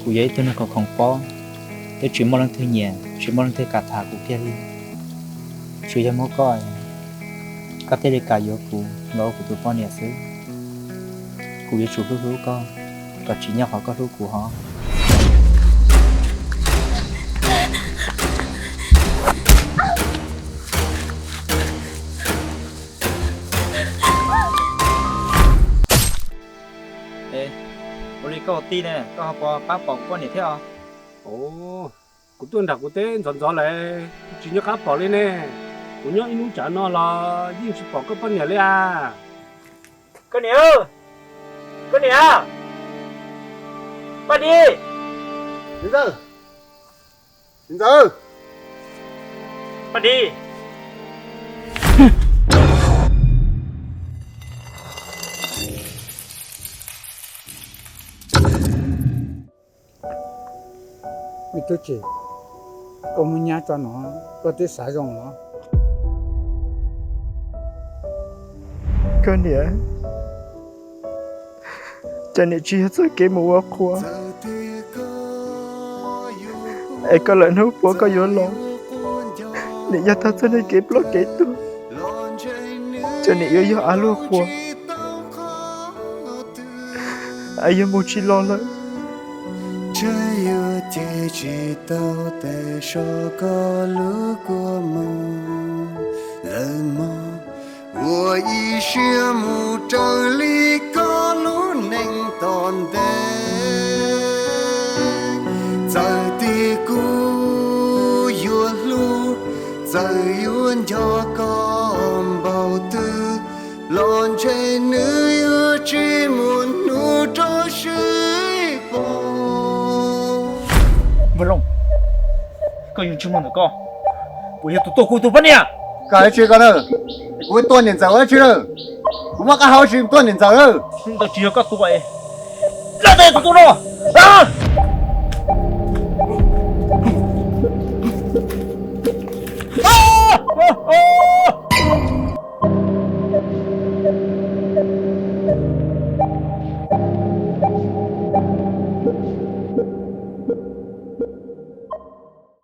Kuv yog ib tug neeg khoom khoom pob, twb tsis muaj leej twg nyiam, tsis muaj leej twg kam tham kuv kiag li. Tsuas yog muaj koj, koj thiaj li kam yuav kuv los ua kuv tus poj niam xwb. Kuv yuav tsum hlub hlub koj, kom tsim nyog qhov koj hlub kuv hov. Ua li koj ua tij ne, koj ho puas pab pom kuv poj niam thiab os? Kuv tuaj nram kuv teb ntxov ntxov lawm, kuv tsis nco qab pom li ne. Kuv nyob ib hnub tsav no los yeej tsis pom koj poj niam li as. Koj niam, koj niam, Paj Di, Ntxawg, Ntxawg, Paj Di. Me tub tsis, koj muab nyab tso no, koj twb xav zoo los? Koj niam, cov niam tsis yog txoj kev mus ua qhua, es koj lawm hnub puav koj yuav los, niam yog tag txoj niag kev ploj kev tuag, cov niam yuav yog av luaj quas, es yuav mus tsis los lawm. Ntshe yuav cem tsis tau tes so koj lub kua muag lawm mog. Ua ib siab mus raws li koj lub neej tom ntej. Txawm tias kuv yuav hlub, txawm yuav nco koj npaum twg, los ntshe nws yuav tsis muaj hnub rov sib pom. Npawg Looj, koj yog Ntswg Muag ntawm koj, puas yog tus tua kuv tus poj niam? Koj hais tsis koj na, kuv tua niam ntxawm ua dab tsi na? Kuv muaj qab hau tsis tua niam ntxawm na. Ntawd tsis yog koj tua, lawv tus tua no.